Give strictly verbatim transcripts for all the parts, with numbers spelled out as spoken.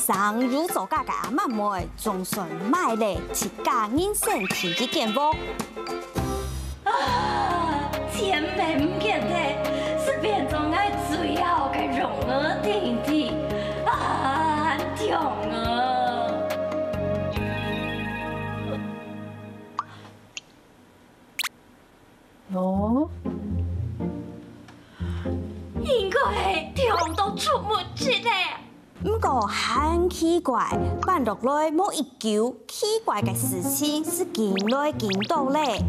生有做家个阿嬤妹，總算買了自家人生第一間屋。啊，錢變毋見忒，就變做𠊎最好个融合天地。啊，痛啊！哦，應該係痛到出毋出个。 毋過還奇怪，搬落來無幾久，奇怪个事情就緊來緊多咧。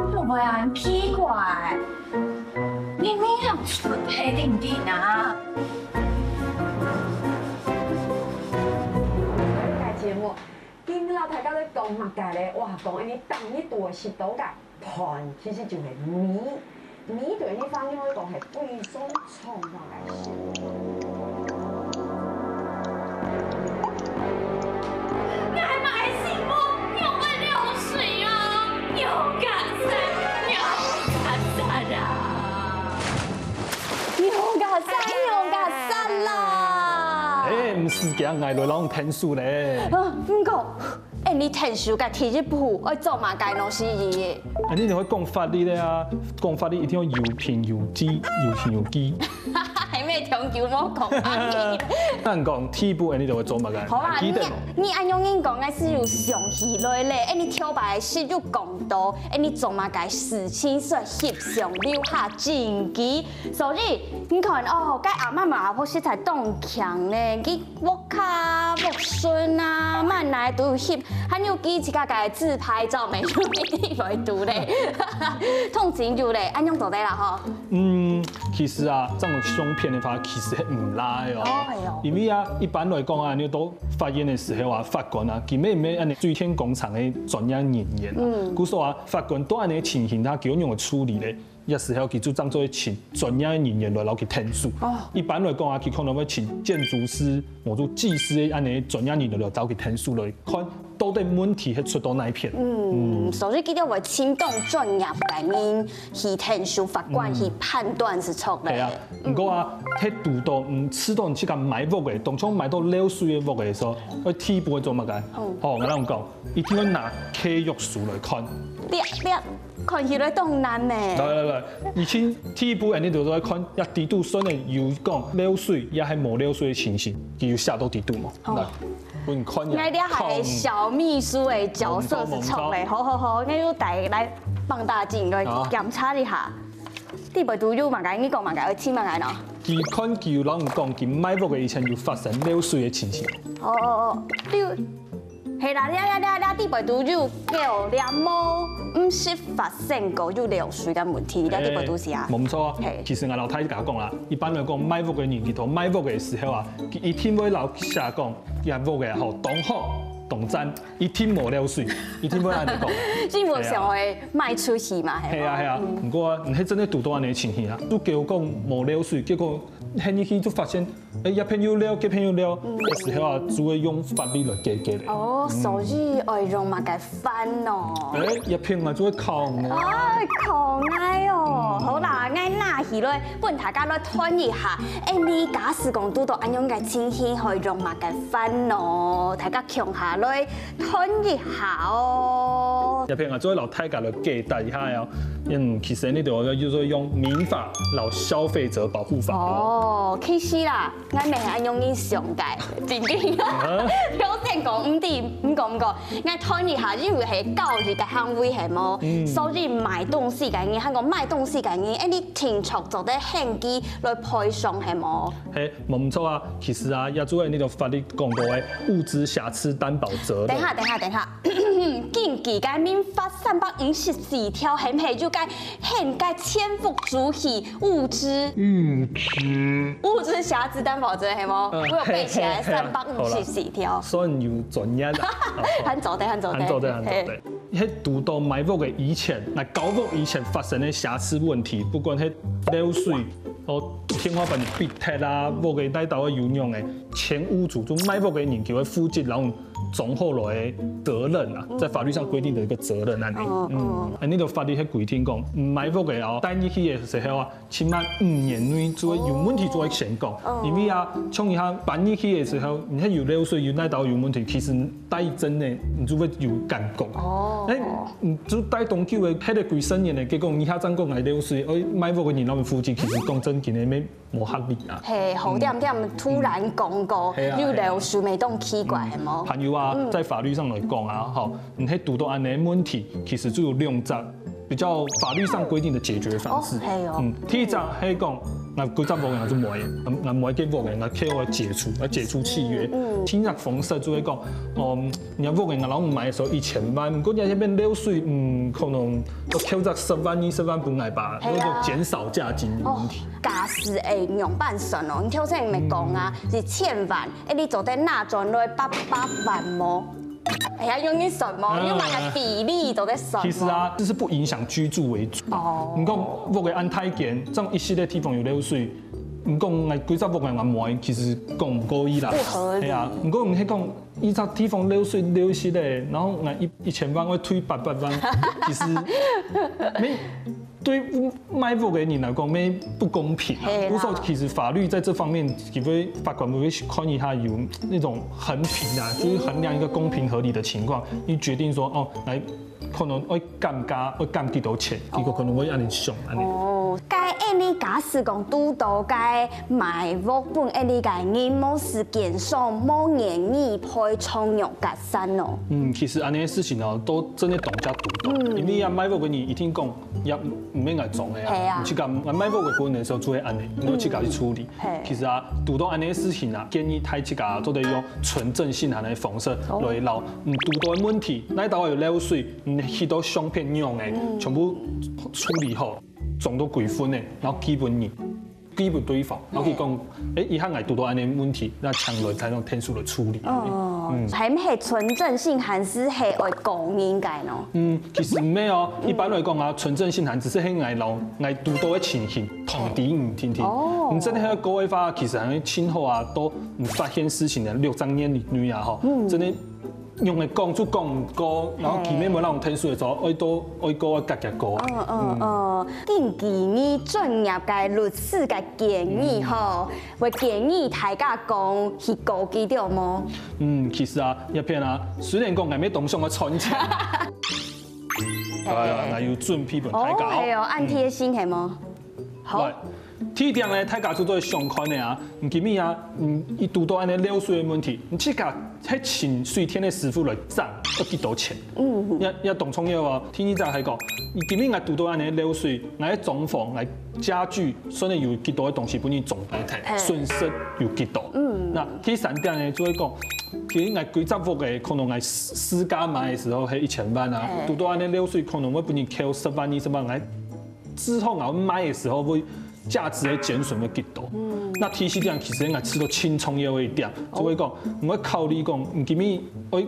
會毋會恁奇怪？ 你明明出去定定啊！這个節目，今晡日大家都講麼个咧？哇，講恁呢當日都會食到个飯，其實就係米。米對你翻譯會講係貴重創造个食物。 𠊎買新屋，仰會漏水啊？牛角山，牛角山啊！牛角山，牛角山啦！欸，毋使驚，𠊎來摎你𢯭手咧。啊，毋過，欸，你𢯭手个第一步愛做麼个呢？是？欸，你就會講法律个啊，講法律一定愛有憑有據，有憑有據。 還沒長久無講啊。恁講，第一步恁呢就會做麼个？好啦，記得無？你你恁樣講，𠊎就有想起來咧。欸，你頭擺係有講到，欸，你做麼个事情愛翕相留下證據。所以你看哦，該阿嬤嘛，阿婆實在當強呢，佢屋下、屋脣啊，滿哪都有翕，還有佢自家个自拍照，每日每日來讀咧，通情有咧，恁樣做得啦吼。 嗯，其實啊，這種相片个話，其實係毋罅个哦。哦，係哦。因為啊，一般來講啊，你到法院个時候啊，法官啊，佢乜毋係恁呢水電工程个專業人員啊。嗯。故所啊，法官對恁呢情形，佢愛仰般處理咧？這時候佢就正做會請專業个人員來摎佢𢯭手。哦。一般來講啊，佢可能會請建築師、 無就技師个恁呢專業人員來摎佢𢯭手來看，到底問題係出到哪片。嗯，所以佢兜會請當專業个人去𢯭手法官去判斷係著咧。係啊，毋過啊，係堵到，嗯，試到你自家買屋个，當像買到漏水个屋个時候，愛第一步愛做麼个？嗯。吼，𠊎摎你講，一定愛拿契約書來看。對，對。 看起來當難呢。來來來，以前第一步，恁呢就愛看，這底肚算个有講漏水，也係無漏水个情形，佢有寫到底肚無？哦。來，分你看一下。𠊎這下係小秘書个角色係著咧，好好好，𠊎就帶來放大鏡來檢查一下。底背肚有麼个？你講麼个？愛尋麼个呢？佢看佢有摎你講，佢買屋个以前有發生漏水个情形。哦哦哦，你 係啦，這這這這底背肚有夠了無？毋識發生過有漏水个問題，這底背肚係啊。無錯啊。係。其實𠊎摎大家講啦，一般來講，買屋个人，佢頭買屋个時候啊，佢一定會摎寫講，這屋个吼，當好，當讚，一定無漏水，一定會恁呢講。因為想會賣出去嘛，係無？係啊係啊，毋過啊，你係真个堵到恁呢情形啊，都叫講無漏水，結果 喊入去就發現，欸，這片又漏，該片又漏，該時候啊，就會用法律來解決咧。哦，所以愛用麼个法呢？欸，這片啊，就會考我。哎，考𠊎哦。好啦，𠊎拿起來，分大家來揣一下。欸，你假使講堵到恁樣个情形，愛用麼个法呢？大家共下來 揣一下哦。這片啊，做得摎大家來解答一下哦。嗯，其實呢，就係用民法摎消費者保護法哦。哦，其實啦，𠊎乜係恁樣去想个，正經。啊？有先講毋對，毋講毋講，𠊎揣一下，因為係交易个行為係無，嗯。所以賣東西个人，還講賣東西个人，欸，你定著做得喊佢來賠償係無？係，無毋著啊。其實啊，這就係你个法律講到个物質瑕疵擔保責任。等下，等下，等下。 根據該民法三百五十四條，係毋係有該喊該全屋主去物質，物質，物質瑕疵擔保責任係無？呃，𠊎有背起來，嘿，嘿，嘿，三百五十四條。好啦，算有專業啦。還做得，還做得。還做得，還做得。嘿。該堵到買屋个以前，來交屋以前發生个瑕疵問題，不管係漏水、哦，天花板有壁鐵啊，屋个哪兜个有用个，前屋主就賣屋个人就會負責，然後總後來的責任啊，在法律上規定的一個責任啊，嗯嗯，哎，你个法律係規定講，賣屋个哦，帶入去个時候啊，起碼五年內就會有問題就會先講，因為啊，像你看搬入去个時候，你係有漏水，有哪兜有問題，其實帶真的，你就會有感覺。哦，哎，你就帶當久个，迄个幾十年个，結果你下正講來漏水，哎，賣屋个人那邊負責，其實講真經个，無無合理啊。嘿，好点点突然講過，嗯，係啊，又流水，無當奇怪，係無？還有啊，在法律上來講啊，吼，你係堵到恁樣个問題，其實就有兩隻比較法律上規定的解決方式。哦，係哦。嗯，第一隻係講，𠊎歸隻屋𠊎就賣，𠊎賣个屋𠊎，𠊎叫我解除，𠊎解除契約。嗯，嗯。第二隻方式就係講，哦，你屋𠊎摎你買个時候一千萬，毋過你那邊漏水，嗯，可能要扣隻十萬、二十萬分𠊎吧，係啊。那就減少價金的問題。哦， 假使會仰般算哦？你頭先毋係講啊，一千萬，哎，你做得拿轉來八百萬無？哎呀，用你算無？你有麼个比例做得算無？其實啊，這是不影響居住為主。哦。你講屋个恁大間，這樣一系列地方有漏水，你講𠊎歸隻屋个𠊎買，其實講毋過去啦。不合理。係啊，毋過你係講，一隻地方漏水漏一息咧，然後𠊎一一千萬會退八百萬，其實沒 對賣屋个人來講，乜不公平啊。係啦。故所其實法律在這方面，佢會法官會看一下有那種衡平啊，就是衡量一個公平合理的情況，你決定說，哦，來，可能會減價，會減幾多錢，結果可能會恁樣想，恁樣。哦，該恁樣假使講堵到該賣屋分恁樣个人，無時間上，無願意賠償，仰結算哦？嗯，其實恁樣个事情哦，都真的當加堵到，因為啊，賣屋个人一定講， 也毋免𠊎裝个啊。係啊。自家𠊎賣屋个過程時候就會恁樣，你就自家去處理。係。其實啊，堵到恁樣个事情啊，建議大自家做得用存證信函个方式來摎，嗯，堵到个問題，哪兜有漏水，你去到相片樣个，全部處理好，裝到歸份个，然後寄分你，寄分對方，然後佢講，誒，以後𠊎堵到恁樣个問題，那請來才用天數來處理。哦，嗯。還係存證信函係係愛個人个喏？ 嗯，其實毋係哦。一般來講啊，存證信函只係係𠊎摎𠊎堵到个情形，通知你定定。哦。你真的係過个話，其實還盡好啊，都毋發現事情个六隻月以內啊，吼，真的用个講就講毋過，然後佢乜無讓我天數个時候，愛到愛過愛遽遽過啊。嗯嗯嗯，根據你專業个律師个建議吼，會建議大家講去告佢對無？ 嗯，其實啊，這片啊，雖然講𠊎乜當想愛賺錢，哎呀，𠊎有準備分大家哦。哦，係哦，恁貼心係無？好。來，第一點呢，大家做做想看个啊，你今日啊，嗯，一堵到恁樣漏水个問題，你自家去請水電个師傅來整，要幾多錢？嗯，也也當重要哦。第二點還講，你今日𠊎堵到恁樣漏水，𠊎个裝潢，𠊎家具，算係有幾多个東西分你裝壞忒，損失有幾多？嗯，那第三點呢，就係講， 其實𠊎歸隻屋个，可能𠊎市市價買个時候係一千萬啊，堵到恁樣漏水，可能會分你扣十萬、二十萬，𠊎之後𠊎賣个時候會價值个減損會幾多？那第四點其實𠊎試著盡重要个一點，就係講，𠊎愛考慮講，你今日愛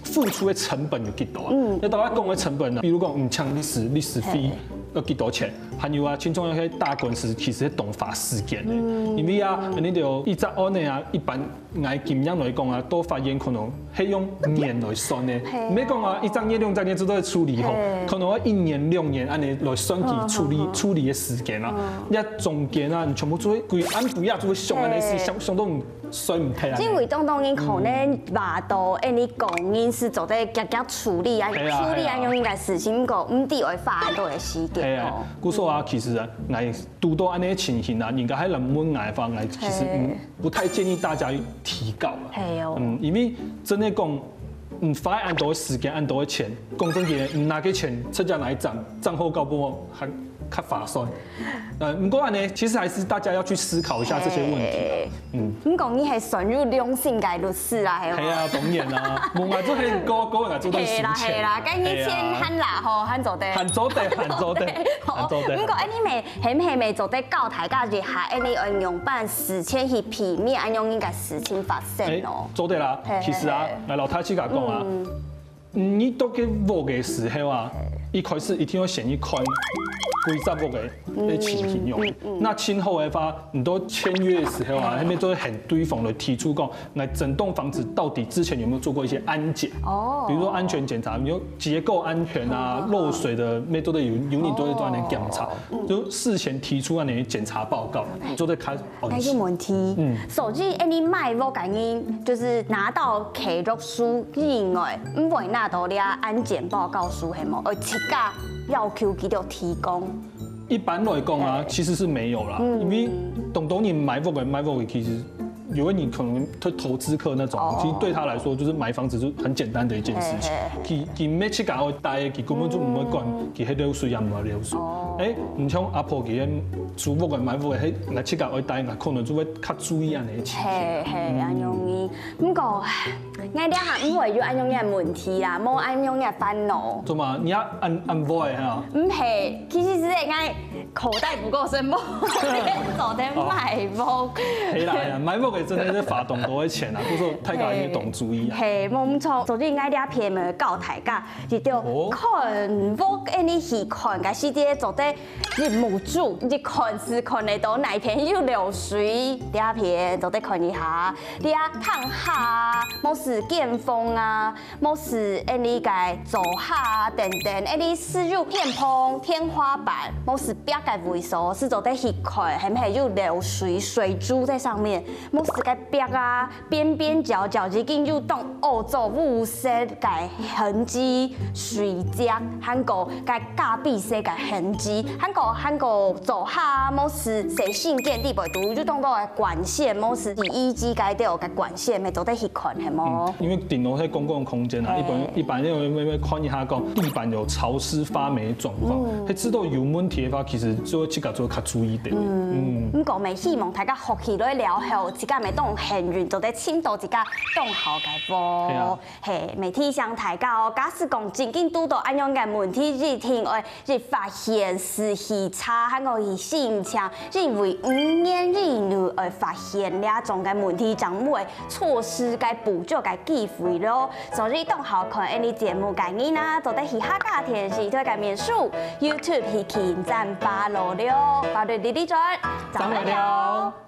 付出个成本有幾多啊？要大家講个成本啊，比如講，你請律師，律師費要幾多錢？還有啊，盡重要个打官司其實係當花時間个，因為啊，你就一隻案个啊，一般 𠊎經驗來講啊，到法院可能係用年來算个，毋係講啊，一隻月、兩隻月就做得處理吼，可能愛一年、兩年恁樣來算佢處理處理个時間啊。這中間啊，你全部做得歸暗晡夜做得想恁樣事，想想到睡毋忒啊。因為當當然可能話到，哎，你講人係做得遽遽處理啊，處理啊，用應該事情，毋過毋知愛花恁多个時間哦。故所啊，其實啊，𠊎 堵到恁樣个情形啊，人家還來問𠊎个話，𠊎其實嗯不太建議大家去提告了。係哦。嗯，因為真的講，嗯，花恁多个時間、恁多个錢，講真个，你拿个錢直接來整，整好搞不好還較划算。呃，毋過恁樣，其實還是大家要去思考一下這些問題啊。嗯，毋過你係算有良心个律師啊，係無？係啊，當然啦，無𠊎做係高高，𠊎做到輸錢。係啦係啦，該你先喊啦吼，喊做得。喊做得，喊做得，喊做得。毋過恁樣乜 係毋係乜做得教大家一下，恁樣愛仰般事前去避免恁樣个事情發生哦？做得啦，其實啊，𠊎摎大自家講啊，你到該屋个時候啊，一開始一定要先去看歸隻屋个个情形用。那今後个話，你都簽約的時候啊，那邊都會很對方的提出講，那整棟房子到底之前有沒有做過一些安檢？哦，比如說安全檢查，有結構安全啊、漏水的，那都得有有你都會做那檢查，就事前提出那些檢查報告，做得看。該个問題，所以，恁呢買屋个人，就是拿到契約書以外，毋會拿到這安檢報告書，係無？而自家要求佢就提供。一般來講啊，其實是沒有啦，因為當多人買屋个買屋个，其實有的你可能投投資客那種，其實對他來說就是買房子就是很簡單的一件事情。佢佢買自家愛戴个，佢根本就毋會管佢係漏水也毋係漏水。哎，你像阿婆佢个租屋个買屋个，係自家愛戴，可能就會較注意恁呢个情形。係係，恁樣呢。毋過，𠊎這下毋會有恁樣个問題啦，無恁樣个煩惱。做麼？你也恁恁會哈？毋係，其實係𠊎口袋毋夠深，無做得買屋。係啦係啦，買屋个真的是花當多个錢啊，不過大家也當注意啊。係，無毋著。所以𠊎這片个教大家，一定要看屋个你去看，該時節做得入目珠，你看是看得到哪片有漏水，這片做得看一下。這窗下，無係間房啊，無係恁呢个灶下等等，恁呢係有天棚、天花板，無係壁个位所，係做得去看，係毋係有漏水、水珠在上面，無係該壁啊，邊邊角角已經有當烏糟烏色个痕跡、水跡，還過該咖啡色个痕跡，還過還過灶下，無係洗身間裡背肚有當多个管線，無係洗衣機該兜个管線，乜做得去看，係無？因為頂樓係公共空間啊，一般一般認為會看一下講地板有潮濕發霉的狀況，佢知道有問題的話，其實就會自家做較注意一點。嗯，毋過乜希望大家學起來了後，自家乜當幸運，做得尋到自家當好个屋。係啊。 係，乜提醒大家哦，假使講真經堵到恁樣个問題，一定愛去發現、去查，還過去申請，因為五年以內愛發現這種个問題，正會錯失該補救个機會咯。所以當好看𠊎等節目个人啊，做得去客家電視台个面書、YouTube去撳讚、follow了，法律哩哩轉，正來尞。